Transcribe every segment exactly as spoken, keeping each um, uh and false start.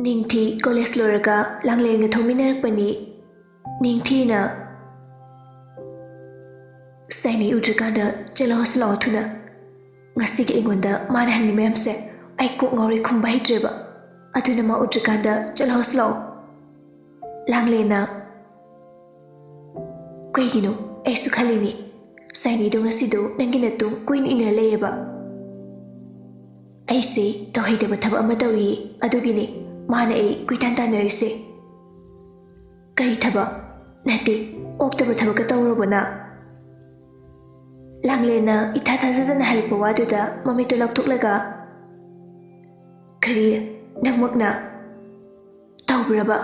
ꯅꯤꯡꯊꯤ college ꯂꯣꯏꯔꯒ ꯂꯥꯡꯂꯦꯟꯒ ꯊꯣꯡꯃꯤꯟꯅꯔꯛꯄꯅꯤ꯫ ꯅꯤꯡꯊꯤꯅ ꯁꯥꯏꯅꯤ ꯎꯗ꯭ꯔꯤꯀꯥꯟꯗ ꯆꯠꯂꯣꯁꯤ ꯂꯥꯛꯑꯣ ꯊꯨꯅ꯫ ꯉꯁꯤꯒꯤ ꯑꯩꯉꯣꯟꯗ ꯃꯥꯅ ꯍꯪꯉꯤ ꯃꯌꯥꯝꯁꯦ ꯑꯩ ꯀꯣꯛ ꯉꯥꯎꯔꯦ, ꯈꯨꯝꯕ ꯍꯩꯇ꯭ꯔꯦꯕ꯫ ꯑꯗꯨꯅ ꯃꯥ ꯎꯗ꯭ꯔꯤꯀꯥꯟꯗ ꯆꯠꯂꯣꯁꯤ ꯂꯥꯛꯑꯣ꯫ ꯂꯥꯡꯂꯦꯟꯅ, "ꯀꯩꯒꯤꯅꯣ? ꯑꯩꯁꯨ ꯈꯜꯂꯤꯅꯤ꯫ ꯁꯥꯏꯅꯤꯗꯣ ꯉꯁꯤꯗꯣ ꯅꯪꯒꯤ ꯅꯇꯨꯡ ꯀꯨꯏꯅ ꯏꯟꯅ ꯂꯩꯌꯦꯕ꯫ ꯑꯩꯁꯦ ꯇꯧꯍꯩꯗꯕ ꯊꯕꯛ ꯑꯃ ꯇꯧꯔꯤ, ꯑꯗꯨꯒꯤꯅꯤ ꯃꯥꯅ ꯑꯩ ꯀꯣꯏꯇꯥꯟ ꯇꯥꯟꯅꯔꯤꯁꯦ꯫" "ꯀꯔꯤ ꯊꯕꯛ? ꯅꯠꯇꯦ, ꯑꯣꯛꯇꯕ ꯊꯕꯛꯀ ꯇꯧꯔꯕꯣ ꯅꯪ?" ꯂꯥꯡꯂꯦꯟꯅ ꯏꯊꯥ ꯊꯥꯖꯗꯅ ꯍꯥꯏꯔꯛꯄ ꯋꯥꯗꯨꯗ ꯃꯃꯤꯠꯇꯨ ꯂꯥꯎꯊꯣꯛꯂꯒ, "ꯀꯔꯤ? ꯅꯪꯃꯛꯅ ꯇꯧꯕ꯭ꯔꯕ?"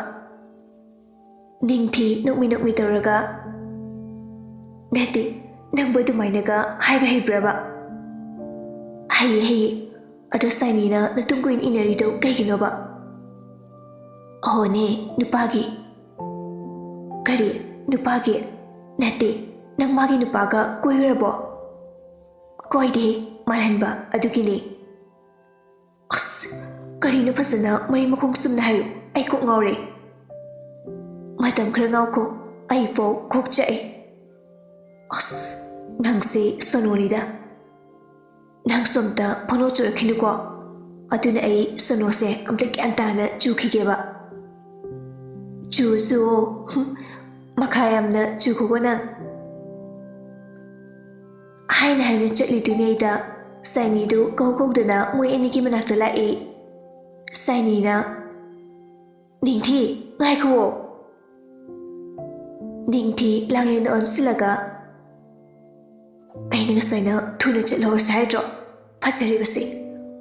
ꯅꯤꯡꯊꯤ ꯅꯣꯛꯃꯤ ꯅꯣꯛꯃꯤ ꯇꯧꯔꯒ, "ꯅꯠꯇꯦ, ꯅꯪꯕꯨ ꯑꯗꯨꯃꯥꯏꯅꯒ ꯍꯥꯏꯕ ꯍꯩꯕ꯭ꯔꯕ?" "ꯍꯩꯌꯦ, ꯍꯩꯌꯦ꯫ ꯑꯗꯣ ꯁꯥꯏꯅꯤꯅ ꯅꯇꯨꯡ ꯀꯨꯏꯅ ꯏꯟꯅꯔꯤꯗꯣ ꯀꯩꯒꯤꯅꯣꯕ?" "ꯑꯍꯣꯅꯦ, ꯅꯨꯄꯥꯒꯤ꯫" "ꯀꯔꯤ? ꯅꯨꯄꯥꯒꯤ? ꯅꯠꯇꯦ, ꯅꯪ ꯃꯥꯒꯤ ꯅꯨꯄꯥꯒ ꯀꯣꯏꯔꯨꯔꯕꯣ?" "ꯀꯣꯏꯗꯦ, ꯃꯥꯜꯍꯟꯕ ꯑꯗꯨꯒꯤꯅꯦ꯫" ꯑꯁ, ꯀꯔꯤꯅꯣ ꯐꯖꯅ ꯃꯔꯤ ꯃꯈꯣꯡ ꯆꯨꯝꯅ ꯍꯥꯏꯌꯨ, ꯑꯩ ꯀꯣꯛ ꯉꯥꯎꯔꯦ꯫ ꯃꯇꯝ ꯈꯔ ꯉꯥꯎꯈꯣ, ꯑꯩꯐꯥꯎ ꯀꯣꯛ ꯆꯥꯛꯑꯦ꯫ ꯑꯁ, ꯅꯪꯁꯦ ꯁꯣꯅꯣꯅꯤꯗ꯫ ꯅꯪꯁꯨ ꯑꯝꯇ ꯐꯣꯟ ꯆꯨꯔꯛꯈꯤꯅꯨꯀꯣ꯫ ꯑꯗꯨꯅ ꯑꯩ ꯁꯣꯅꯣꯁꯦ ꯑꯝꯇ ꯒ꯭ꯌꯥꯟ ꯇꯥꯅ ꯆꯨꯈꯤꯒꯦꯕ꯫ ꯆꯨ, ꯆꯨꯑꯣ꯫ ꯍꯨꯝ, ꯃꯈꯥ ꯌꯥꯝꯅ ꯆꯨꯈꯣꯀꯣ ꯅꯪ꯫ ꯍꯥꯏꯅ ꯍꯥꯏꯅ ꯆꯠꯂꯤꯗꯨꯉꯩꯗ ꯁꯥꯏꯅꯤꯗꯨ ꯀꯧ ꯀꯧꯗꯅ ꯃꯣꯏ ꯑꯅꯤꯒꯤ ꯃꯅꯥꯛꯇ ꯂꯥꯛꯏ꯫ ꯁꯥꯏꯅꯤꯅ, "ꯅꯤꯡꯊꯤ, ꯉꯥꯏꯈꯨꯑꯣ!" ꯅꯤꯡꯊꯤ ꯂꯥꯡꯂꯦꯟꯗ ꯑꯣꯟꯁꯤꯜꯂꯒ, "ꯑꯩꯅ ꯉꯁꯥꯏꯅ ꯊꯨꯅ ꯆꯠꯍꯧꯔꯁꯦ ꯍꯥꯏꯗ꯭ꯔꯣ? ꯐꯖꯔꯤꯕꯁꯦ,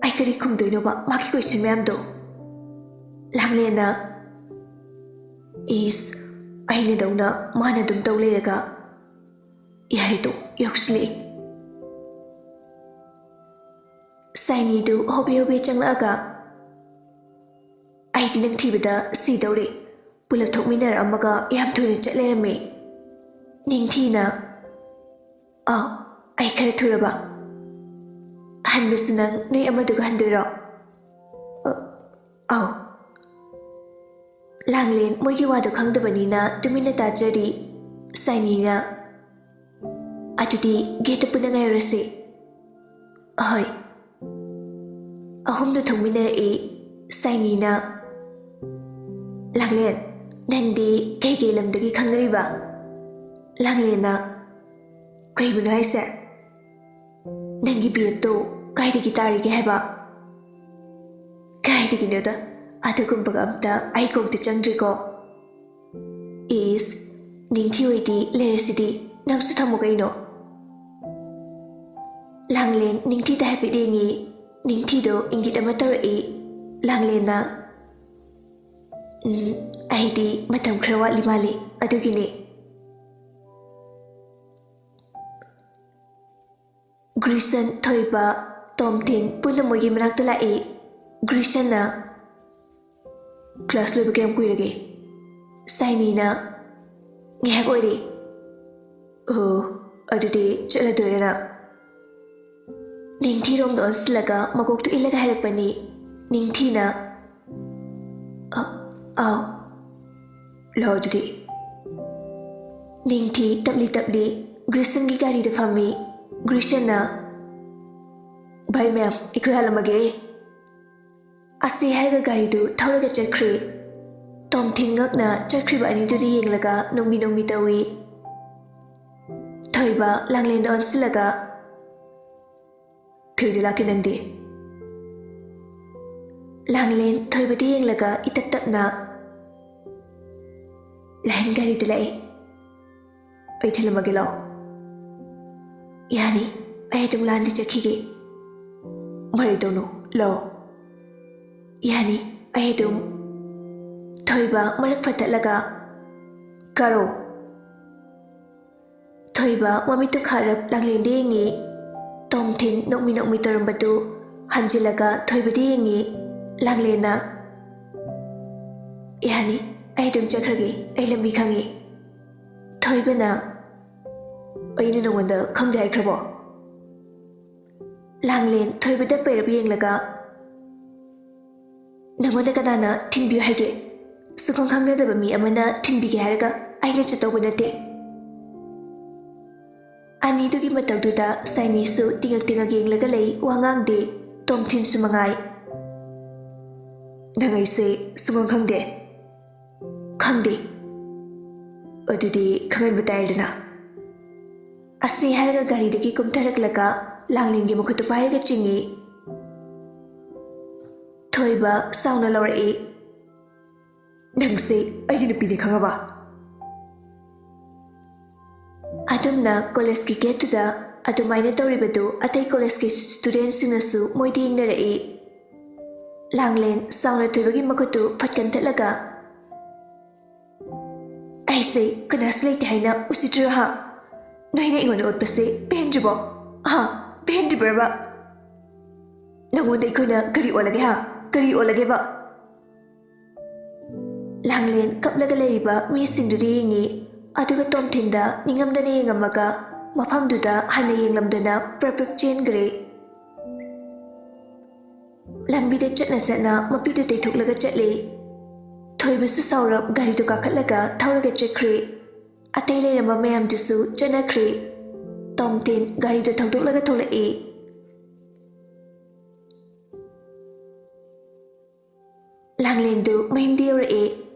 ꯑꯩ ꯀꯔꯤ ꯈꯨꯝꯗꯣꯏꯅꯣꯕ ꯃꯥꯒꯤ ꯀꯣꯏꯁꯟ ꯃꯌꯥꯝꯗꯣ?" ꯂꯥꯡꯂꯦꯟꯅ, "ꯏꯁ, ꯑꯩꯅꯗꯧꯅ ꯃꯥꯅ ꯑꯗꯨꯝ ꯇꯧ ꯂꯩꯔꯒ꯫ ꯌꯥꯔꯦꯗꯣ, ꯌꯧꯁꯤꯜꯂꯛꯑꯦ꯫" ꯁꯥꯏꯅꯤꯗꯨ ꯍꯣꯕꯦ ꯍꯣꯕꯦ ꯆꯪꯂꯛꯑꯒ, "ꯑꯩꯗꯤ ꯅꯪ ꯊꯤꯕꯗ ꯁꯤꯗꯧꯔꯦ꯫ ꯄꯨꯂꯞ ꯊꯣꯛꯃꯤꯟꯅꯔꯛꯑꯝꯃꯒ ꯌꯥꯝ ꯊꯨꯅ ꯆꯠ ꯂꯩꯔꯝꯃꯦ꯫" ꯅꯤꯡꯊꯤꯅ, "ꯑꯥꯎ, ꯑꯩ ꯈꯔ ꯊꯨꯔꯕ?" "ꯍꯟꯕꯁꯨ ꯅꯪ ꯅꯣꯏ ꯑꯃꯗꯨꯒ ꯍꯟꯗꯣꯏꯔꯣ?" "ꯑ, ꯑꯥꯎ, ꯂꯥꯡꯂꯦꯟ ꯃꯣꯏꯒꯤ ꯋꯥꯗꯣ ꯈꯪꯗꯕꯅꯤꯅ ꯇꯨꯃꯤꯟꯅ ꯇꯥꯖꯔꯤ꯫ ꯁꯥꯏꯅꯤꯅ, "ꯑꯗꯨꯗꯤ ꯒꯦꯠꯇ ꯄꯨꯟꯅ ꯉꯥꯏꯔꯁꯤ꯫" "ꯑꯍꯣꯏ꯫" ꯑꯍꯨꯝꯗꯨ ꯊꯣꯛꯃꯤꯟꯅꯔꯛꯏ꯫ ꯁꯥꯏꯅꯤꯅ, "ꯂꯥꯡꯂꯦꯟ, ꯅꯪꯗꯤ ꯀꯩ ꯀꯩ ꯂꯝꯗꯒꯤ ꯈꯪꯅꯔꯤꯕ?" ꯂꯥꯡꯂꯦꯟꯅ, "ꯀꯩꯕꯨꯅꯣ ꯍꯥꯏꯁꯦ? ꯅꯪꯒꯤ ꯕꯦꯞꯇꯣ ꯀꯥꯏꯗꯒꯤ ꯇꯥꯔꯤꯒꯦ ꯍꯥꯏꯕ?" "ꯀꯥꯏꯗꯒꯤꯅꯣꯗ, ꯑꯗꯨꯒꯨꯝꯕꯒ ꯑꯝꯇ ꯑꯩ ꯀꯣꯛꯇ ꯆꯪꯗ꯭ꯔꯤꯀꯣ꯫" "ꯏꯁ, ꯅꯤꯡꯊꯤ ꯑꯣꯏꯗꯤ ꯂꯩꯔꯁꯤꯗꯤ, ꯅꯪꯁꯨ ꯊꯝꯃꯨ ꯀꯩꯅꯣ꯫" ꯂꯥꯡꯂꯦꯟ ꯅꯤꯡꯊꯤꯗ ꯍꯥꯏꯐꯦꯠ ꯌꯦꯡꯉꯤ꯫ ꯅꯤꯡꯊꯤꯗꯣ ꯏꯪꯒꯤꯠ ꯑꯃ ꯇꯧꯔꯛꯏ꯫ ꯂꯥꯡꯂꯦꯟꯅ, "ꯎꯝ, ꯑꯩꯗꯤ ꯃꯇꯝ ꯈꯔ ꯋꯥꯠꯂꯤ ꯃꯥꯜꯂꯤ, ꯑꯗꯨꯒꯤꯅꯦ꯫" ꯒ꯭ꯔꯤꯁꯟ, ꯊꯣꯏꯕ, ꯇꯣꯝꯊꯤꯟ ꯄꯨꯟꯅ ꯃꯣꯏꯒꯤ ꯃꯅꯥꯛꯇ ꯂꯥꯛꯏ꯫ ꯒ꯭ꯔꯤꯁꯟꯅ, "ꯀ꯭ꯂꯥꯁ ꯂꯣꯏꯕ ꯀꯌꯥꯝ ꯀꯨꯏꯔꯒꯦ?" ꯁꯥꯏꯅꯤꯅ, "ꯉꯥꯏꯍꯥꯛ ꯑꯣꯏꯔꯦ꯫" "ꯑꯣ, ꯑꯗꯨꯗꯤ ꯆꯠꯂꯗꯣꯏꯔꯅ?" ꯅꯤꯡꯊꯤꯔꯣꯝꯗ ꯑꯣꯟꯁꯤꯜꯂꯒ ꯃꯀꯣꯛꯇꯨ ꯏꯜꯂꯒ ꯍꯥꯏꯔꯛꯄꯅꯤ꯫ ꯅꯤꯡꯊꯤꯅ, "ꯑ, ꯑꯥꯎ, ꯂꯥꯛꯑꯣ ꯑꯗꯨꯗꯤ꯫" ꯅꯤꯡꯊꯤ ꯇꯞꯂꯤ ꯇꯞꯂꯤ ꯒ꯭ꯔꯤꯁꯟꯒꯤ ꯒꯥꯔꯤꯗ ꯐꯝꯃꯤ꯫ ꯒ꯭ꯔꯤꯁꯟꯅ, "ꯚꯥꯏ ꯃꯌꯥꯝ, ꯑꯩꯈꯣꯏ ꯍꯜꯂꯝꯃꯒꯦ꯫" ꯑꯁꯤ ꯍꯥꯏꯔꯒ ꯒꯥꯔꯤꯗꯨ ꯊꯧꯔꯒ ꯆꯠꯈ꯭ꯔꯦ꯫ ꯇꯣꯝꯊꯤꯟ ꯉꯛꯅ ꯆꯠꯈ꯭ꯔꯤꯕ ꯑꯅꯤꯗꯨꯗ ꯌꯦꯡꯂꯒ ꯅꯣꯡꯃꯤ ꯅꯣꯡꯃꯤ ꯇꯧꯏ꯫ ꯊꯣꯏꯕ ꯂꯥꯡꯂꯦꯟꯗ ꯑꯣꯟꯁꯤꯜꯂꯒ, "ꯀꯩꯗ ꯂꯥꯛꯀꯦ ꯅꯪꯗꯤ?" ꯂꯥꯡꯂꯦꯟ ꯊꯣꯏꯕꯗ ꯌꯦꯡꯂꯒ ꯏꯇꯞ ꯇꯞꯅ, "ꯂꯥꯏꯟ ꯒꯥꯔꯤꯗ ꯂꯥꯛꯑꯦ꯫ ꯑꯩ ꯊꯤꯜꯂꯝꯃꯒꯦ ꯂꯥꯛꯑꯣ꯫" "ꯌꯥꯅꯤ, ꯑꯩ ꯑꯗꯨꯝ ꯂꯥꯏꯟꯗ ꯆꯠꯈꯤꯒꯦ꯫" "ꯃꯔꯩ ꯇꯧꯅꯨ, ꯂꯥꯛꯑꯣ꯫" "ꯌꯥꯅꯤ, ꯑꯩ ꯑꯗꯨꯝ꯫" ꯊꯣꯏꯕ ꯃꯔꯛ ꯐꯠꯇꯠꯂꯒ, "ꯀꯥꯔꯣ꯫" ꯊꯣꯏꯕ ꯃꯃꯤꯠꯇꯨ ꯈꯥꯔꯞ ꯂꯥꯡꯂꯦꯟꯗ ꯌꯦꯡꯉꯤ꯫ ꯇꯣꯝꯊꯤꯟ ꯅꯣꯛꯃꯤ ꯅꯣꯛꯃꯤ ꯇꯧꯔꯝꯕꯗꯨ ꯍꯟꯖꯤꯜꯂꯒ ꯊꯣꯏꯕꯗ ꯌꯦꯡꯉꯤ꯫ ꯂꯥꯡꯂꯦꯟꯅ, "ꯌꯥꯅꯤ, ꯑꯩ ꯑꯗꯨꯝ ꯆꯠꯈ꯭ꯔꯒꯦ, ꯑꯩ ꯂꯝꯕꯤ ꯈꯪꯉꯤ꯫" ꯊꯣꯏꯕꯅ, "ꯑꯩꯅ ꯅꯉꯣꯟꯗ ꯈꯪꯗꯦ ꯍꯥꯏꯈ꯭ꯔꯕꯣ?" ꯂꯥꯡꯂꯦꯟ ꯊꯣꯏꯕꯗ ꯄꯩꯔꯞ ꯌꯦꯡꯂꯒ, "ꯅꯉꯣꯟꯗ ꯀꯅꯥꯅ ꯊꯤꯟꯕꯤꯌꯨ ꯍꯥꯏꯒꯦ?" ꯁꯨꯈꯪ ꯈꯪꯅꯗꯕ ꯃꯤ ꯑꯃꯅ ꯊꯤꯟꯕꯤꯒꯦ ꯍꯥꯏꯔꯒ ꯑꯩꯅ ꯆꯠꯇꯧꯕ ꯅꯠꯇꯦ꯫ ꯑꯅꯤꯗꯨꯒꯤ ꯃꯇꯧꯗꯨꯗ ꯁꯥꯏꯅꯤꯁꯨ ꯇꯤꯉꯛ ꯇꯤꯉꯛ ꯌꯦꯡꯂꯒ ꯂꯩ, ꯋꯥ ꯉꯥꯡꯗꯦ꯫ ꯇꯣꯝꯊꯤꯟꯁꯨ ꯃꯉꯥꯏ꯫ "ꯅꯪ ꯑꯩꯁꯦ ꯁꯨꯡꯈꯪ ꯈꯪꯗꯦ?" "ꯈꯪꯗꯦ꯫" "ꯑꯗꯨꯗꯤ ꯈꯪꯍꯟꯕ ꯇꯥꯔꯦꯗꯅ꯫" ꯑꯁꯤ ꯍꯥꯏꯔꯒ ꯒꯥꯔꯤꯗꯒꯤ ꯀꯨꯝꯊꯔꯛꯂꯒ ꯂꯥꯡꯂꯦꯟꯒꯤ ꯃꯈꯨꯠꯇꯨ ꯄꯥꯏꯔꯒ ꯆꯤꯡꯏ꯫ ꯊꯣꯏꯕ ꯁꯥꯎꯅ ꯂꯧꯔꯛꯏ, "ꯅꯪꯁꯦ ꯑꯩꯒꯤ ꯅꯨꯄꯤꯅꯤ ꯈꯪꯉꯕ?" ꯑꯗꯨꯝꯅ ꯀꯣꯂꯦꯖꯀꯤ ꯒꯦꯠꯇꯨꯗ ꯑꯗꯨꯃꯥꯏꯅ ꯇꯧꯔꯤꯕꯗꯨ ꯑꯇꯩ ꯀꯣꯂꯦꯖꯀꯤ ꯁ꯭ꯇꯨꯗꯦꯟꯠꯁꯤꯡꯅꯁꯨ ꯃꯣꯏꯗ ꯌꯦꯡꯅꯔꯛꯏ꯫ ꯂꯥꯡꯂꯦꯟ ꯁꯥꯎꯅ ꯊꯣꯏꯕꯒꯤ ꯃꯈꯨꯠꯇꯨ ꯐꯠꯀꯟꯊꯠꯂꯒ, "ꯑꯩꯁꯦ ꯀꯅꯥꯁꯨ ꯂꯩꯇꯦ ꯍꯥꯏꯅ ꯎꯁꯤꯠꯇ꯭ꯔꯤꯔꯣ ꯍꯥ? ꯅꯣꯏꯅ ꯑꯩꯉꯣꯟꯗ ꯎꯠꯄꯁꯦ ꯄꯦꯟꯗ꯭ꯔꯤꯕꯣ? ꯍꯥ? ꯄꯦꯟꯗ꯭ꯔꯤꯕ꯭ꯔꯕ? ꯅꯉꯣꯟꯗ ꯑꯩꯈꯣꯏꯅ ꯀꯔꯤ ꯑꯣꯜꯂꯒꯦ ꯍꯥ? ꯀꯔꯤ ꯑꯣꯜꯂꯒꯦꯕ?" ꯂꯥꯡꯂꯦꯟ ꯀꯞꯂꯒ ꯂꯩꯔꯤꯕ ꯃꯤꯁꯤꯡꯗꯨꯗ ꯌꯦꯡꯉꯤ, ꯑꯗꯨꯒ ꯇꯣꯝꯊꯤꯟꯗ ꯅꯤꯡꯉꯝꯗꯅ ꯌꯦꯡꯉꯝꯃꯒ ꯃꯐꯝꯗꯨꯗ ꯍꯟꯅ ꯌꯦꯡꯂꯝꯗꯅ ꯄ꯭ꯔꯞ ꯄ꯭ꯔꯞ ꯆꯦꯟꯈ꯭ꯔꯦ꯫ ꯂꯝꯕꯤꯗ ꯆꯠꯅ ꯆꯠꯅ ꯃꯄꯤꯗꯨ ꯇꯩꯊꯣꯛꯂꯒ ꯆꯠꯂꯦ꯫ ꯊꯣꯏꯕꯁꯨ ꯁꯥꯎꯔꯞ ꯒꯥꯔꯤꯗꯨ ꯀꯥꯈꯠꯂꯒ ꯊꯧꯔꯒ ꯆꯠꯈ꯭ꯔꯦ꯫ ꯑꯇꯩ ꯂꯩꯔꯝꯕ ꯃꯌꯥꯝꯗꯨꯁꯨ ꯆꯠꯅꯈ꯭ꯔꯦ꯫ ꯇꯣꯝꯊꯤꯟ ꯒꯥꯔꯤꯗꯨ ꯊꯧꯗꯣꯛꯂꯒ ꯊꯣꯛꯂꯛꯏ꯫ ꯂꯥꯡꯂꯦꯟꯗꯨ ꯃꯌꯨꯝꯗ ꯌꯧꯔꯛꯑꯦ꯫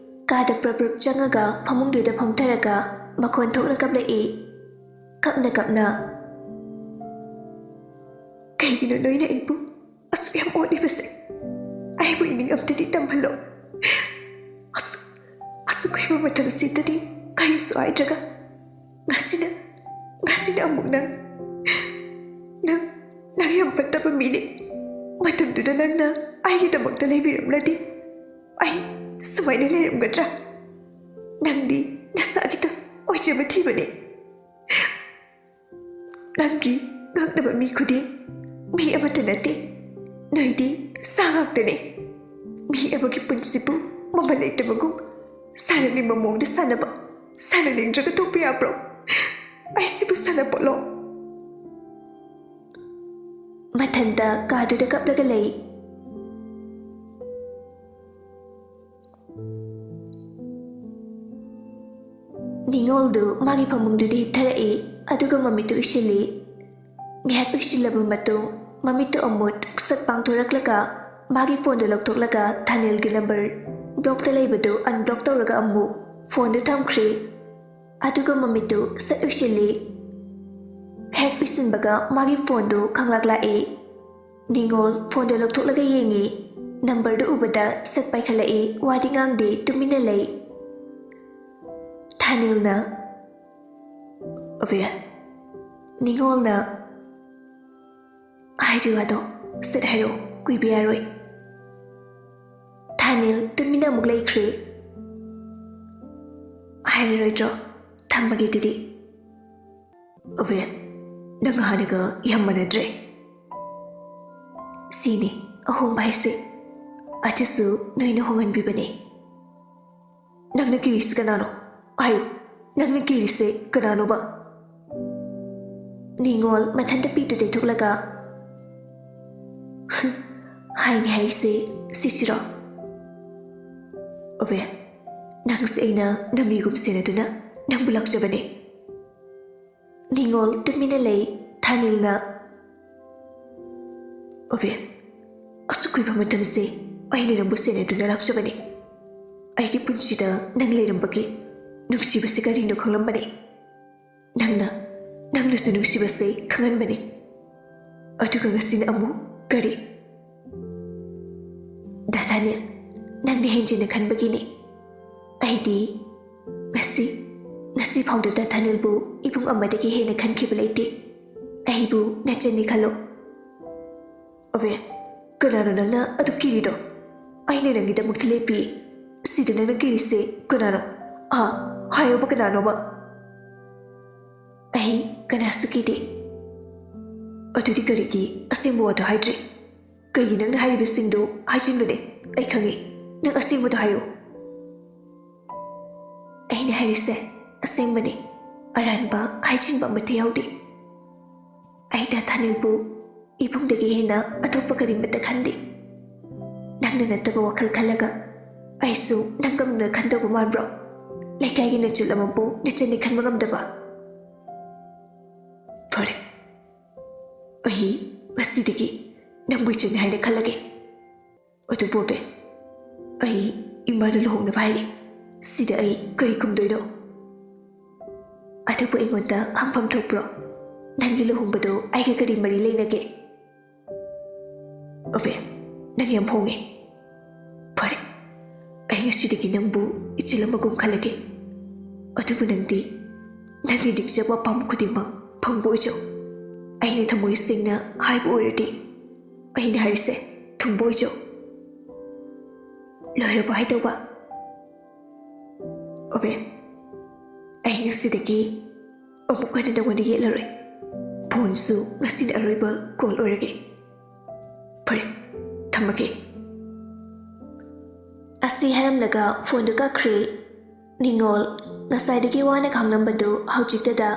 ꯀꯥꯗ ꯄ꯭ꯔꯞ ꯄ꯭ꯔꯞ ꯆꯪꯉꯒ ꯐꯃꯨꯡꯗꯨꯗ ꯐꯝꯊꯔꯒ ꯃꯈꯣꯟ ꯊꯣꯛꯅ ꯀꯞꯂꯛꯏ꯫ ꯀꯞꯅ ꯀꯞꯅ, "ꯀꯩꯒꯤꯅꯣ ꯅꯣꯏꯅ ꯑꯩꯕꯨ ꯑꯁꯨꯛ ꯌꯥꯝ ꯑꯣꯠꯂꯤꯕꯁꯦ? ꯑꯩꯕꯨ ꯏꯅꯤꯡ ꯑꯝꯇꯗꯤ ꯇꯝꯍꯜꯂꯣ꯫ ꯑꯁꯨꯛ, ꯑꯁꯨꯛ ꯀꯨꯏꯕ ꯃꯇꯝꯁꯤꯗꯗꯤ ꯀꯔꯤꯁꯨ ꯍꯥꯏꯗ꯭ꯔꯒ ꯉꯁꯤꯅ, ꯉꯁꯤꯅ ꯑꯃꯨꯛ ꯅꯪ, ꯅꯪ, ꯅꯪ ꯌꯥꯝ ꯐꯠꯇꯕ ꯃꯤꯅꯤ꯫ ꯃꯇꯝꯗꯨꯗ ꯅꯪꯅ ꯑꯩꯒꯤꯗꯃꯛꯇ ꯂꯩꯕꯤꯔꯝꯂꯗꯤ ꯑꯩ ꯁꯨꯃꯥꯏꯅ ꯂꯩꯔꯝꯒꯗ꯭ꯔꯥ? ꯅꯪꯗꯤ ꯅꯁꯥꯒꯤꯗ ꯑꯣꯏꯖꯕ ꯊꯤꯕꯅꯤ꯫ ꯅꯪꯒꯤ ꯉꯛꯅꯕ ꯃꯤ ꯈꯨꯗꯤꯡ ꯃꯤ ꯑꯃꯠꯇ ꯅꯠꯇꯦ, ꯅꯣꯏꯗꯤ ꯁꯥ ꯉꯥꯛꯇꯅꯤ꯫ ꯃꯤ ꯑꯃꯒꯤ ꯄꯨꯟꯁꯤꯕꯨ ꯃꯃꯜ ꯂꯩꯇꯕꯒꯨꯝ ꯁꯥꯟꯅꯅꯤꯡꯕ ꯃꯑꯣꯡꯗ ꯁꯥꯟꯅꯕ, ꯁꯥꯟꯅꯅꯤꯡꯗ꯭ꯔꯒ ꯇꯣꯛꯄ ꯌꯥꯕ꯭ꯔꯣ? ꯑꯩꯁꯤꯕꯨ ꯁꯥꯟꯅꯄꯣꯠꯂꯣ?" ꯃꯊꯟꯇ ꯀꯥꯗꯨꯗ ꯀꯞꯂꯒ ꯂꯩ꯫ ꯅꯤꯉꯣꯜꯗꯨ ꯃꯥꯒꯤ ꯐꯃꯨꯡꯗꯨꯗ ꯍꯤꯞꯊꯔꯛꯏ, ꯑꯗꯨꯒ ꯃꯃꯤꯠꯇꯨ ꯎꯏꯁꯤꯜꯂꯤ꯫ ꯉꯥꯏꯍꯥꯛ ꯎꯏꯁꯤꯜꯂꯕ ꯃꯇꯨꯡ ꯃꯃꯤꯠꯇꯨ ꯑꯃꯨꯛ ꯁꯠ ꯄꯥꯡꯊꯣꯔꯛꯂꯒ ꯃꯥꯒꯤ ꯐꯣꯟꯗꯨ ꯂꯧꯊꯣꯛꯂꯒ ꯊꯥꯅꯤꯜꯒꯤ ꯅꯝꯕꯔ ꯕ꯭ꯂꯣꯛꯇ ꯂꯩꯕꯗꯨ ꯑꯟꯕ꯭ꯂꯣꯛ ꯇꯧꯔꯒ ꯑꯃꯨꯛ ꯐꯣꯟꯗꯨ ꯊꯝꯈ꯭ꯔꯦ꯫ ꯑꯗꯨꯒ ꯃꯃꯤꯠꯇꯨ ꯁꯠ ꯎꯏꯁꯤꯜꯂꯤ꯫ ꯍꯦꯛ ꯎꯏꯁꯤꯟꯕꯒ ꯃꯥꯒꯤ ꯐꯣꯟꯗꯨ ꯈꯪꯂꯥꯛ ꯂꯥꯛꯏ꯫ ꯅꯤꯉꯣꯜ ꯐꯣꯟꯗꯨ ꯂꯧꯊꯣꯛꯂꯒ ꯌꯦꯡꯉꯤ꯫ ꯅꯝꯕꯔꯗꯨ ꯎꯕꯗ ꯁꯠ ꯄꯥꯏꯈꯠꯂꯛꯏ, ꯋꯥꯗꯤ ꯉꯥꯡꯗꯦ, ꯇꯨꯃꯤꯟꯅ ꯂꯩ꯫ ꯊꯥꯅꯤꯜꯅ, "ꯑꯕꯦ, ꯅꯤꯉꯣꯜꯅ ꯍꯥꯏꯔꯤ ꯋꯥꯗꯣ ꯁꯠ ꯍꯥꯏꯔꯛꯑꯣ, ꯀꯨꯏꯕ ꯌꯥꯔꯣꯏ꯫" ꯊꯥꯅꯤꯜ ꯇꯨꯃꯤꯟꯅ ꯑꯃꯨꯛ ꯂꯩꯈ꯭ꯔꯦ꯫ "ꯍꯥꯏꯔꯔꯣꯏꯗ꯭ꯔꯣ? ꯊꯝꯃꯒꯦ ꯑꯗꯨꯗꯤ꯫" "ꯑꯕꯦ, ꯅꯪ ꯍꯥꯟꯅꯒ ꯌꯥꯝ ꯃꯥꯟꯅꯗ꯭ꯔꯦ꯫" "ꯁꯤꯅꯤ ꯑꯍꯣꯡꯕ ꯍꯥꯏꯁꯦ꯫ ꯑꯗꯨꯁꯨ ꯅꯣꯏꯅ ꯍꯣꯡꯍꯟꯕꯤꯕꯅꯦ꯫" "ꯅꯪꯅ ꯀꯤꯔꯤꯁꯤ ꯀꯅꯥꯅꯣ? ꯍꯥꯏꯌꯨ, ꯅꯪꯅ ꯀꯤꯔꯤꯁꯦ ꯀꯅꯥꯅꯣꯕ?" ꯅꯤꯉꯣꯜ ꯃꯊꯟꯇ ꯄꯤꯗꯨ ꯇꯩꯊꯣꯛꯂꯒ, "ꯍꯥꯏꯅꯤ ꯍꯥꯏꯁꯦ ꯁꯤꯁꯤꯔꯣ?" "ꯑꯕꯦ, ꯅꯪꯁꯦ ꯑꯩꯅ ꯅꯃꯤꯒꯨꯝ ꯁꯦꯟꯅꯗꯨꯅ ꯅꯪꯕꯨ ꯂꯥꯛꯆꯕꯅꯦ꯫" ꯅꯤꯉꯣꯜ ꯇꯨꯃꯤꯟꯅ ꯂꯩ꯫ ꯊꯥꯅꯤꯜꯅ, "ꯑꯕꯦ, ꯑꯁꯨꯛ ꯀꯨꯏꯕ ꯃꯇꯝꯁꯦ ꯑꯩꯅ ꯅꯪꯕꯨ ꯁꯦꯟꯅꯗꯨꯅ ꯂꯥꯛꯆꯕꯅꯤ꯫ ꯑꯩꯒꯤ ꯄꯨꯟꯁꯤꯗ ꯅꯪ ꯂꯩꯔꯝꯕꯒꯤ ꯅꯨꯡꯁꯤꯕꯁꯦ ꯀꯔꯤꯅꯣ ꯈꯪꯂꯝꯕꯅꯤ꯫ ꯅꯪꯅ, ꯅꯪꯅꯁꯨ ꯅꯨꯡꯁꯤꯕꯁꯦ ꯈꯪꯍꯟꯕꯅꯤ꯫ ꯑꯗꯨꯒ ꯉꯁꯤꯅ ꯑꯃꯨꯛ ꯀꯔꯤ?" "ꯗꯥ ꯊꯥꯅꯤꯜ, ꯅꯪꯅ ꯍꯦꯟꯖꯤꯟꯅ ꯈꯟꯕꯒꯤꯅꯤ꯫ ꯑꯩꯗꯤ ꯉꯁꯤ, ꯉꯁꯤ ꯐꯥꯎꯗ ꯗꯥ ꯊꯥꯅꯤꯜꯕꯨ ꯏꯕꯨꯡ ꯑꯃꯗꯒꯤ ꯍꯦꯟꯅ ꯈꯟꯈꯤꯕ ꯂꯩꯇꯦ꯫ ꯑꯩꯕꯨ ꯅꯆꯟꯅꯤ ꯈꯜꯂꯣ꯫" "ꯑꯕꯦ, ꯀꯅꯥꯅꯣ ꯅꯪꯅ ꯑꯗꯨꯛ ꯀꯤꯔꯤꯗꯣ? ꯑꯩꯅ ꯅꯪꯒꯤꯗꯃꯛꯇ ꯂꯦꯞꯄꯤ꯫ ꯁꯤꯗ ꯅꯪꯅ ꯀꯤꯔꯤꯁꯦ ꯀꯅꯥꯅꯣ? ꯑꯥ, ꯍꯥꯏꯌꯣꯕ, ꯀꯅꯥꯅꯣꯕ?" "ꯑꯩ ꯀꯅꯥꯁꯨ ꯀꯤꯗꯦ꯫" "ꯑꯗꯨꯗꯤ ꯀꯔꯤꯒꯤ ꯑꯁꯦꯡꯕ ꯋꯥꯗꯣ ꯍꯥꯏꯗ꯭ꯔꯤ? ꯀꯩꯒꯤ ꯅꯪꯅ ꯍꯥꯏꯔꯤꯕꯁꯤꯡꯗꯨ ꯍꯥꯏꯖꯤꯟꯕꯅꯦ? ꯑꯩ ꯈꯪꯉꯤ꯫ ꯅꯪ ꯑꯁꯦꯡꯕꯗꯣ ꯍꯥꯏꯌꯨ꯫" "ꯑꯩꯅ ꯍꯥꯏꯔꯤꯁꯦ ꯑꯁꯦꯡꯕꯅꯤ꯫ ꯑꯔꯥꯟꯕ ꯍꯥꯏꯖꯤꯟꯕ ꯑꯃꯠꯇ ꯌꯥꯎꯗꯦ꯫ ꯑꯩ ꯗꯥ ꯊꯥꯅꯤꯜꯕꯨ ꯏꯕꯨꯡꯗꯒꯤ ꯍꯦꯟꯅ ꯑꯇꯣꯞꯄ ꯀꯔꯤꯃꯠꯇ ꯈꯟꯗꯦ꯫ ꯅꯪꯅ ꯅꯠꯇꯕ ꯋꯥꯈꯜ ꯈꯜꯂꯒ ꯑꯩꯁꯨ ꯅꯪꯒꯨꯝꯅ ꯈꯟꯗꯧꯕ ꯃꯥꯟꯕ꯭ꯔꯣ?" ꯂꯩꯀꯥꯏꯒꯤ ꯅꯆꯜ ꯑꯃꯕꯨ ꯅꯆꯟꯅꯤ ꯈꯟꯕ ꯉꯝꯗꯕ? ꯐꯔꯦ, ꯑꯩ ꯉꯁꯤꯗꯒꯤ ꯅꯪꯕꯨ ꯏꯆꯟꯅꯤ ꯍꯥꯏꯅ ꯈꯜꯂꯒꯦ꯫ ꯑꯗꯨꯕꯨ ꯑꯕꯦ, ꯑꯩ ꯏꯃꯥꯅ ꯂꯨꯍꯣꯡꯅꯕ ꯍꯥꯏꯔꯤ꯫ ꯁꯤꯗ ꯑꯩ ꯀꯔꯤ ꯈꯨꯝꯗꯣꯏꯅꯣ? ꯑꯗꯨꯕꯨ ꯑꯩꯉꯣꯟꯗ ꯍꯪꯐꯝ ꯊꯣꯛꯄ꯭ꯔꯣ? ꯅꯪꯒꯤ ꯂꯨꯍꯣꯡꯕꯗꯣ ꯑꯩꯒ ꯀꯔꯤ ꯃꯔꯤ ꯂꯩꯅꯒꯦ? ꯑꯕꯦ, ꯅꯪ ꯌꯥꯝ ꯍꯣꯡꯉꯦ꯫ ꯐꯔꯦ, ꯑꯩ ꯉꯁꯤꯗꯒꯤ ꯅꯪꯕꯨ ꯏꯆꯜ ꯑꯃꯒꯨꯝ ꯈꯜꯂꯒꯦ꯫ ꯑꯗꯨꯕꯨ ꯅꯪꯗꯤ ꯅꯪꯒꯤ ꯅꯤꯡꯖꯕ ꯑꯄꯥꯝꯕ ꯈꯨꯗꯤꯡꯃꯛ ꯐꯪꯕ ꯑꯣꯏꯖꯧ꯫ ꯑꯩꯅ ꯊꯃꯣꯏ ꯁꯦꯡꯅ ꯍꯥꯏꯕ ꯑꯣꯏꯔꯗꯤ, ꯑꯩꯅ ꯍꯥꯏꯔꯤꯁꯦ ꯊꯨꯡꯕ ꯑꯣꯏꯖꯧ꯫ ꯂꯣꯏꯔꯕꯣ ꯍꯥꯏꯗꯧꯕ? ꯑꯕꯦ, ꯑꯩ ꯉꯁꯤꯗꯒꯤ ꯑꯃꯨꯛ ꯍꯟꯅ ꯅꯉꯣꯟꯗ ꯌꯦꯠꯂꯔꯣꯏ꯫ ꯐꯣꯟꯁꯨ ꯉꯁꯤꯅ ꯑꯔꯣꯏꯕ ꯀꯣꯜ ꯑꯣꯏꯔꯒꯦ꯫ ꯐꯔꯦ, ꯊꯝꯃꯒꯦ꯫ ꯑꯁꯤ ꯍꯥꯏꯔꯝꯂꯒ ꯐꯣꯟꯗꯨ ꯀꯛꯈ꯭ꯔꯦ꯫ ꯅꯤꯉꯣꯜ, ꯉꯁꯥꯏꯗꯒꯤ ꯋꯥꯅ ꯈꯥꯡꯂꯝꯕꯗꯨ ꯍꯧꯖꯤꯛꯇꯗ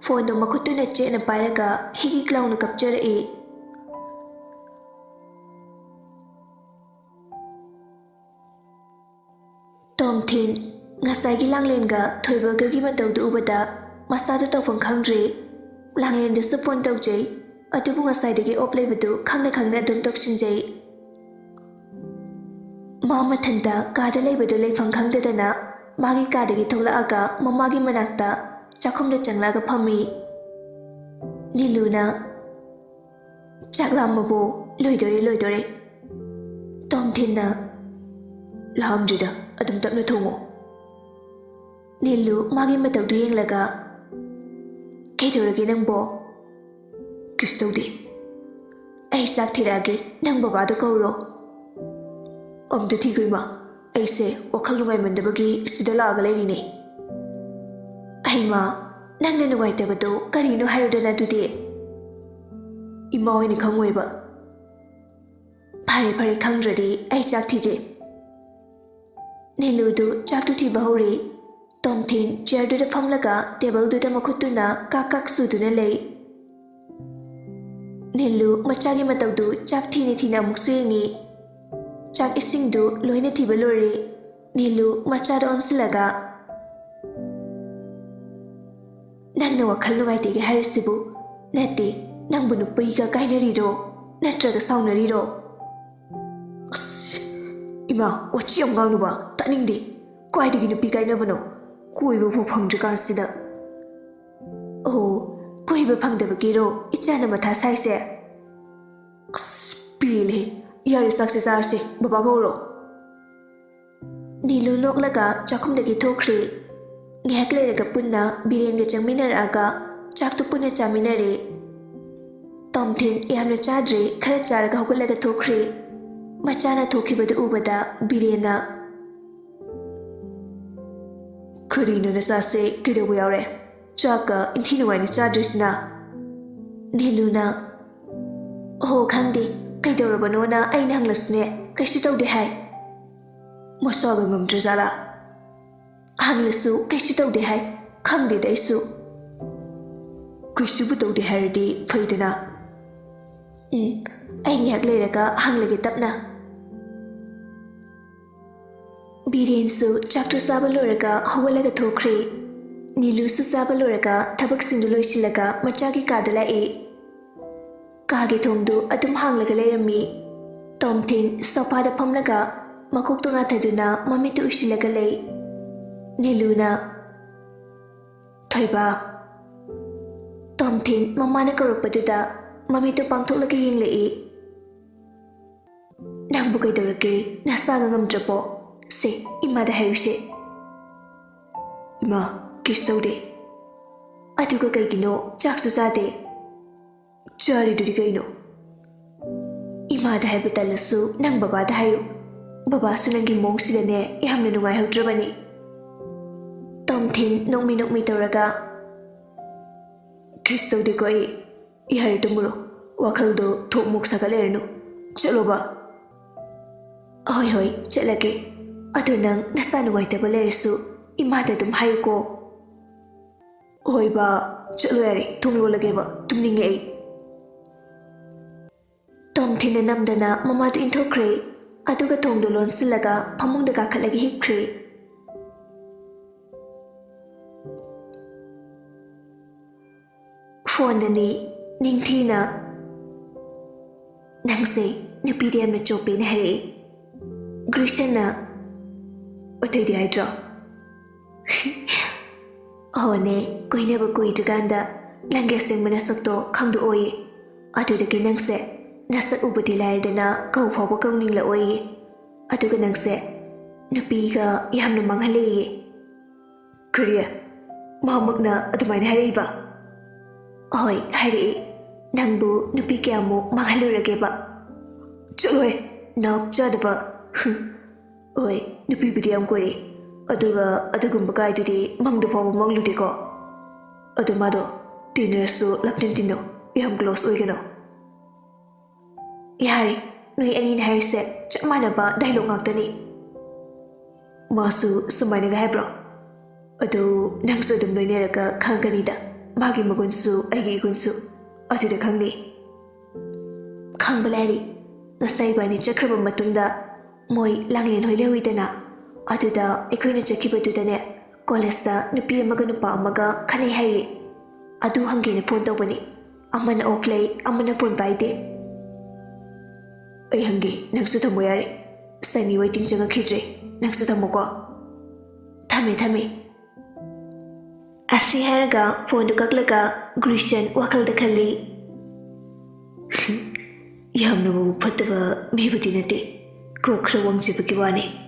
ꯐꯣꯟꯗꯨ ꯃꯈꯨꯠꯇꯨꯅ ꯆꯦꯠꯅ ꯄꯥꯏꯔꯒ ꯍꯤꯒꯤꯛ ꯂꯥꯎꯅ ꯀꯞꯆꯔꯛꯏ꯫ ꯇꯣꯝꯊꯤꯟ, ꯉꯁꯥꯏꯒꯤ ꯂꯥꯡꯂꯦꯟꯒ ꯊꯣꯏꯕꯒꯒꯤ ꯃꯇꯧꯗꯨ ꯎꯕꯗ ꯃꯁꯥꯗꯨ ꯇꯧꯐꯝ ꯈꯪꯗ꯭ꯔꯦ꯫ ꯂꯥꯡꯂꯦꯟꯗꯁꯨ ꯐꯣꯟ ꯇꯧꯖꯩ, ꯑꯗꯨꯕꯨ ꯉꯁꯥꯏꯗꯒꯤ ꯑꯣꯞ ꯂꯩꯕꯗꯨ ꯈꯪꯅ ꯈꯪꯅ ꯑꯗꯨꯝ ꯇꯧꯁꯤꯟꯖꯩ꯫ ꯃꯥ ꯃꯊꯟꯇ ꯀꯥꯗ ꯂꯩꯕꯗꯨ ꯂꯩꯐꯝ ꯈꯪꯗꯗꯅ ꯃꯥꯒꯤ ꯀꯥꯗꯒꯤ ꯊꯣꯛꯂꯛꯑꯒ ꯃꯃꯥꯒꯤ ꯃꯅꯥꯛꯇ ꯆꯥꯛꯈꯨꯝꯗ ꯆꯪꯂꯛꯑꯒ ꯐꯝꯃꯤ꯫ ꯅꯤꯂꯨꯅ, "ꯆꯥꯛ ꯂꯥꯝꯃꯕꯣ? ꯂꯣꯏꯗꯣꯔꯦ, ꯂꯣꯏꯗꯣꯔꯦ꯫" ꯇꯣꯝꯊꯤꯟꯅ, "ꯂꯥꯝꯗ꯭ꯔꯤꯗ, ꯑꯗꯨꯝ ꯇꯞꯅ ꯊꯣꯡꯉꯣ꯫" ꯅꯤꯂꯨ ꯃꯥꯒꯤ ꯃꯇꯧꯗꯨ ꯌꯦꯡꯂꯒ, "ꯀꯩꯗꯧꯔꯒꯦ ꯅꯪꯕꯣ?" "ꯀꯩꯁꯨ ꯇꯧꯗꯦ꯫ ꯑꯩ ꯆꯥꯛ ꯊꯤꯔꯛꯑꯒꯦ, ꯅꯪ ꯕꯕꯥꯗꯣ ꯀꯧꯔꯣ꯫" "ꯑꯝꯇ ꯊꯤꯈꯣ ꯏꯃꯥ, ꯑꯩꯁꯦ ꯋꯥꯈꯜ ꯅꯨꯡꯉꯥꯏꯃꯟꯗꯕꯒꯤ ꯁꯤꯗ ꯂꯥꯛꯑꯒ ꯂꯩꯔꯤꯅꯦ꯫" "ꯑꯩꯃ, ꯅꯪꯅ ꯅꯨꯡꯉꯥꯏꯇꯕꯗꯣ ꯀꯔꯤꯅꯣ ꯍꯥꯏꯔꯨꯗꯅ ꯑꯗꯨꯗꯤ?" "ꯏꯃꯥ ꯍꯣꯏꯅ ꯈꯪꯉꯣꯏꯕ꯫" "ꯐꯔꯦ ꯐꯔꯦ, ꯈꯪꯗ꯭ꯔꯗꯤ ꯑꯩ ꯆꯥꯛ ꯊꯤꯒꯦ꯫" ꯅꯤꯂꯨꯗꯨ ꯆꯥꯛꯇꯨ ꯊꯤꯕ ꯍꯧꯔꯦ꯫ ꯇꯣꯝꯊꯤꯟ ꯆꯤꯌꯔꯗꯨꯗ ꯐꯝꯂꯒ ꯇꯦꯕꯜꯗꯨꯗ ꯃꯈꯨꯠꯇꯨꯅ ꯀꯥꯛ ꯀꯥꯛ ꯁꯨꯗꯨꯅ ꯂꯩ꯫ ꯅꯤꯂꯨ ꯃꯆꯥꯒꯤ ꯃꯇꯧꯗꯨ ꯆꯥꯛ ꯊꯤꯅ ꯊꯤꯅ ꯑꯃꯨꯛꯁꯨ ꯌꯦꯡꯉꯤ꯫ ꯆꯥꯛ ꯏꯁꯤꯡꯗꯨ ꯂꯣꯏꯅ ꯊꯤꯕ ꯂꯣꯏꯔꯦ꯫ ꯅꯤꯂꯨ ꯃꯆꯥꯗ ꯑꯣꯟꯁꯤꯜꯂꯒ, ꯅꯪꯅ ꯋꯥꯈꯜ ꯅꯨꯡꯉꯥꯏꯇꯦꯒꯦ ꯍꯥꯏꯔꯤꯁꯤꯕꯨ? ꯅꯠꯇꯦ, ꯅꯪꯕꯨ ꯅꯨꯄꯤꯒ ꯀꯥꯏꯅꯔꯤꯔꯣ? ꯅꯠꯇ꯭ꯔꯒ ꯁꯥꯎꯅꯔꯤꯔꯣ? ꯑꯁ, ꯏꯃꯥ, ꯋꯥꯊꯤ ꯌꯥꯝ ꯉꯥꯡꯅꯨꯕ, ꯇꯥꯅꯤꯡꯗꯦ꯫ ꯀꯥꯏꯗꯒꯤ ꯅꯨꯄꯤ ꯀꯥꯏꯅꯕꯅꯣ? ꯀꯣꯏꯕꯕꯨ ꯐꯪꯗ꯭ꯔꯤꯀꯥꯟꯁꯤꯗ꯫ ꯑꯣ, ꯀꯣꯏꯕ ꯐꯪꯗꯕꯒꯤꯔꯣ ꯏꯆꯥꯅ ꯃꯊꯥ ꯁꯥꯏꯁꯦ? ꯑꯁ, ꯄꯦꯜꯂꯦ꯫ ꯌꯥꯔꯦ, ꯆꯥꯛꯁꯦ ꯆꯥꯔꯁꯦ, ꯕꯕꯥ ꯀꯧꯔꯣ꯫ ꯅꯤꯂꯨ ꯅꯣꯛꯂꯒ ꯆꯥꯛꯈꯨꯝꯗꯒꯤ ꯊꯣꯛꯈ꯭ꯔꯦ꯫ ꯉꯥꯏꯍꯥꯛ ꯂꯩꯔꯒ ꯄꯨꯟꯅ ꯕꯤꯔꯦꯟꯒ ꯆꯪꯃꯤꯟꯅꯔꯛꯑꯒ ꯆꯥꯛꯇꯨ ꯄꯨꯟꯅ ꯆꯥꯃꯤꯟꯅꯔꯦ꯫ ꯇꯣꯝꯊꯤꯟ ꯌꯥꯝꯅ ꯆꯥꯗ꯭ꯔꯦ, ꯈꯔ ꯆꯥꯔꯒ ꯍꯧꯒꯠꯂꯒ ꯊꯣꯛꯈ꯭ꯔꯦ꯫ ꯃꯆꯥꯅ ꯊꯣꯛꯈꯤꯕꯗꯨ ꯎꯕꯗ ꯕꯤꯔꯦꯟꯅ, "ꯀꯔꯤꯅꯣ ꯅꯆꯥꯁꯦ, ꯀꯩꯗꯧꯕ ꯌꯥꯎꯔꯦ? ꯆꯥꯛꯀ ꯏꯟꯊꯤ ꯅꯨꯡꯉꯥꯏꯅ ꯆꯥꯗ꯭ꯔꯤꯁꯤꯅ?" ꯅꯤꯂꯨꯅ, "ꯑꯣꯍꯣ, ꯈꯪꯗꯦ, ꯀꯩꯗꯧꯔꯕꯅꯣꯅ ꯑꯩꯅ ꯍꯪꯂꯁꯨꯅꯦ, ꯀꯩꯁꯨ ꯇꯧꯗꯦ ꯍꯥꯏ꯫ ꯃꯁꯥꯒ ꯉꯝꯗ꯭ꯔꯖꯥꯠꯂꯥ? ꯍꯪꯂꯁꯨ ꯀꯩꯁꯨ ꯇꯧꯗꯦ ꯍꯥꯏ꯫ ꯈꯪꯗꯦꯗ ꯑꯩꯁꯨ꯫ ꯀꯩꯁꯨꯕꯨ ꯇꯧꯗꯦ ꯍꯥꯏꯔꯗꯤ ꯐꯩꯗꯅ꯫ ꯎꯝ, ꯑꯩ ꯉꯥꯏꯍꯥꯛ ꯂꯩꯔꯒ ꯍꯪꯂꯒꯦ ꯇꯞꯅ꯫" ꯕꯤꯔꯦꯟꯁꯨ ꯆꯥꯛꯇꯨ ꯆꯥꯕ ꯂꯣꯏꯔꯒ ꯍꯧꯒꯠꯂꯒ ꯊꯣꯛꯈ꯭ꯔꯦ꯫ ꯅꯤꯂꯨꯁꯨ ꯆꯥꯕ ꯂꯣꯏꯔꯒ ꯊꯕꯛꯁꯤꯡꯗꯨ ꯂꯣꯏꯁꯤꯜꯂꯒ ꯃꯆꯥꯒꯤ ꯀꯥꯗ ꯂꯥꯛꯑꯦ꯫ ꯀꯥꯒꯤ ꯊꯣꯡꯗꯨ ꯑꯗꯨꯝ ꯍꯥꯡꯂꯒ ꯂꯩꯔꯝꯃꯤ꯫ ꯇꯣꯝꯊꯤꯟ ꯁꯣꯐꯥꯗ ꯐꯝꯂꯒ ꯃꯀꯣꯛꯇꯨ ꯉꯥꯊꯗꯨꯅ ꯃꯃꯤꯠꯇꯨ ꯎꯏꯁꯤꯜꯂꯒ ꯂꯩ꯫ ꯅꯤꯂꯨꯅ, "ꯊꯣꯏꯕ꯫" ꯇꯣꯝꯊꯤꯟ ꯃꯃꯥꯅ ꯀꯧꯔꯛꯄꯗꯨꯗ ꯃꯃꯤꯠꯇꯨ ꯄꯥꯡꯊꯣꯛꯂꯒ ꯌꯦꯡꯂꯛꯏ꯫ "ꯅꯪꯕꯨ ꯀꯩꯗꯧꯔꯒꯦ? ꯅꯁꯥꯒ ꯉꯝꯗ꯭ꯔꯕꯣ? ꯁꯦ, ꯏꯃꯥꯗ ꯍꯥꯏꯌꯨꯁꯦ꯫" "ꯏꯃꯥ, ꯀꯩꯁꯨ ꯇꯧꯗꯦ꯫" "ꯑꯗꯨꯒ ꯀꯩꯒꯤꯅꯣ ꯆꯥꯛꯁꯨ ꯆꯥꯗꯦ?" "ꯆꯥꯔꯤꯗꯨꯗꯤ ꯀꯩꯅꯣ?" "ꯏꯃꯥꯗ ꯍꯥꯏꯕ ꯇꯜꯂꯁꯨ ꯅꯪ ꯕꯕꯥꯗ ꯍꯥꯏꯌꯨ꯫ ꯕꯕꯥꯁꯨ ꯅꯪꯒꯤ ꯃꯑꯣꯡꯁꯤꯗꯅꯦ ꯌꯥꯝꯅ ꯅꯨꯡꯉꯥꯏꯍꯧꯗ꯭ꯔꯕꯅꯤ꯫" ꯇꯣꯝꯊꯤꯟ ꯅꯣꯛꯃꯤ ꯅꯣꯛꯃꯤ ꯇꯧꯔꯒ, "ꯀꯩꯁꯨ ꯇꯧꯗꯦꯀꯣ ꯑꯩ꯫ ꯌꯥꯔꯦ, ꯇꯨꯝꯃꯨꯔꯣ꯫ ꯋꯥꯈꯜꯗꯣ ꯊꯣꯛ ꯃꯣꯛ ꯁꯥꯒꯠ ꯂꯩꯔꯅꯨ꯫ ꯆꯠꯂꯣꯕ꯫" "ꯍꯣꯏ, ꯍꯣꯏ, ꯆꯠꯂꯒꯦ꯫ ꯑꯗꯣ ꯅꯪ ꯅꯁꯥ ꯅꯨꯡꯉꯥꯏꯇꯕ ꯂꯩꯔꯁꯨ ꯏꯃꯥꯗ ꯑꯗꯨꯝ ꯍꯥꯏꯌꯨꯀꯣ꯫" "ꯍꯣꯏ ꯕꯥ, ꯆꯠꯂꯣ ꯌꯥꯔꯦ, ꯊꯣꯡ ꯂꯣꯜꯂꯒꯦꯕ, ꯇꯨꯝꯅꯤꯡꯉꯦ ꯑꯩ꯫" ꯇꯣꯝꯊꯤꯟꯅ ꯅꯝꯗꯅ ꯃꯃꯥꯗꯨ ꯏꯟꯊꯣꯛꯈ꯭ꯔꯦ꯫ ꯑꯗꯨꯒ ꯊꯣꯡꯗꯨ ꯂꯣꯟꯁꯤꯜꯂꯒ ꯐꯃꯨꯡꯗ ꯀꯥꯈꯠꯂꯒ ꯍꯤꯞꯈ꯭ꯔꯦ꯫ ꯐꯣꯟꯗꯅꯤ ꯅꯤꯡꯊꯤꯅ ꯅꯪꯁꯦ ꯅꯨꯄꯤꯗ ꯌꯥꯝꯅ ꯆꯣꯞꯄꯦꯅ ꯍꯥꯏꯔꯛꯏ꯫ ꯒ꯭ꯔꯤꯁꯟꯅ ꯑꯇꯩꯗꯤ ꯍꯥꯏꯗ꯭ꯔꯣ? ꯑꯣꯅꯦ, ꯀꯣꯏꯅꯕ ꯀꯨꯏꯗ꯭ꯔꯤꯀꯥꯟꯗ ꯅꯪꯒꯤ ꯑꯁꯦꯡꯕ ꯅꯁꯛꯇꯣ ꯈꯪꯗꯣꯛꯑꯣꯌꯦ꯫ ꯑꯗꯨꯗꯒꯤ ꯅꯪꯁꯦ ꯅꯁꯛ ꯎꯕꯗꯤ ꯂꯥꯏꯔꯗꯅ ꯀꯧ ꯐꯥꯎꯕ ꯀꯧꯅꯤꯡꯂꯛꯑꯣꯌꯦ꯫ ꯑꯗꯨꯒ ꯅꯪꯁꯦ ꯅꯨꯄꯤꯒ ꯌꯥꯝꯅ ꯃꯥꯡꯍꯜꯂꯦꯌꯦ꯫ ꯀꯔꯤ? ꯃꯍꯥꯛꯃꯛꯅ ꯑꯗꯨꯃꯥꯏꯅ ꯍꯥꯏꯔꯛꯏꯕ? ꯍꯣꯏ, ꯍꯥꯏꯔꯛꯏ꯫ ꯅꯪꯕꯨ ꯅꯨꯄꯤ ꯀꯌꯥꯃꯨꯛ ꯃꯥꯡꯍꯜꯂꯨꯔꯒꯦꯕ? ꯆꯠꯂꯣꯍꯦ, ꯅꯥꯎ ꯆꯥꯗꯕ꯫ ꯍꯣꯏ, ꯅꯨꯄꯤꯕꯨꯗꯤ ꯌꯥꯝ ꯀꯣꯏꯔꯛꯏ, ꯑꯗꯨꯒ ꯑꯗꯨꯒꯨꯝꯕ ꯀꯥꯏꯗꯨꯗꯤ ꯃꯪꯗ ꯐꯥꯎꯕ ꯃꯪꯂꯨꯗꯦꯀꯣ꯫ ꯑꯗꯨ ꯃꯥꯗꯣ ꯇꯤꯟꯅꯔꯁꯨ ꯂꯞꯅ ꯇꯤꯟꯅꯧ, ꯌꯥꯝ ꯀ꯭ꯂꯣꯁ ꯑꯣꯏꯒꯅꯨ꯫ ꯌꯥꯔꯦ, ꯅꯣꯏ ꯑꯅꯤꯅ ꯍꯥꯏꯔꯤꯁꯦ ꯆꯞ ꯃꯥꯟꯅꯕ ꯗꯥꯏꯂꯣꯛ ꯉꯥꯛꯇꯅꯤ꯫ ꯃꯥꯁꯨ ꯁꯨꯃꯥꯏꯅꯒ ꯍꯥꯏꯕ꯭ꯔꯣ? ꯑꯗꯨ ꯅꯪꯁꯨ ꯑꯗꯨꯝ ꯂꯣꯏꯅꯔꯒ ꯈꯪꯒꯅꯤꯗ, ꯃꯥꯒꯤ ꯃꯒꯨꯟꯁꯨ ꯑꯩꯒꯤ ꯏꯒꯨꯟꯁꯨ ꯑꯗꯨꯗ ꯈꯪꯅꯤ꯫ ꯈꯪꯕ ꯂꯥꯏꯔꯤ, ꯉꯁꯥꯏ ꯏꯕꯥꯅꯤ ꯆꯠꯈ꯭ꯔꯕ ꯃꯇꯨꯡꯗ ꯃꯣꯏ ꯂꯥꯡꯂꯦꯟ ꯍꯣꯏ ꯂꯩꯍꯧꯏꯗꯅ, ꯑꯗꯨꯗ ꯑꯩꯈꯣꯏꯅ ꯆꯠꯈꯤꯕꯗꯨꯗꯅꯦ, ꯀꯣꯂꯦꯖꯇ ꯅꯨꯄꯤ ꯑꯃꯒ ꯅꯨꯄꯥ ꯑꯃꯒ ꯈꯠꯅꯩ ꯍꯥꯏꯌꯦ꯫ ꯑꯗꯨ ꯍꯪꯒꯦꯅ ꯐꯣꯟ ꯇꯧꯕꯅꯤ꯫ ꯑꯃꯅ ꯑꯣꯐ ꯂꯩ, ꯑꯃꯅ ꯐꯣꯟ ꯄꯥꯏꯗꯦ꯫ ꯑꯩ ꯍꯪꯒꯦ, ꯅꯪꯁꯨ ꯊꯝꯃꯣ ꯌꯥꯔꯦ꯫ ꯁꯅꯤ ꯋꯦꯇꯤꯡ ꯆꯪꯉꯛꯈꯤꯗ꯭ꯔꯦ, ꯅꯪꯁꯨ ꯊꯝꯃꯣꯀꯣ꯫ ꯊꯝꯃꯦ, ꯊꯝꯃꯦ꯫ ꯑꯁꯤ ꯍꯥꯏꯔꯒ ꯐꯣꯟꯗꯨ ꯀꯛꯂꯒ ꯒ꯭ꯔꯤꯁꯟ ꯋꯥꯈꯜꯗ ꯈꯜꯂꯤ꯫ ꯌꯥꯝꯅ ꯃꯕꯨꯛ ꯐꯠꯇꯕ ꯃꯤꯕꯨꯗꯤ ꯅꯠꯇꯦ, ꯀꯣꯛ ꯈꯔ ꯋꯥꯡꯖꯕꯒꯤ ꯋꯥꯅꯤ꯫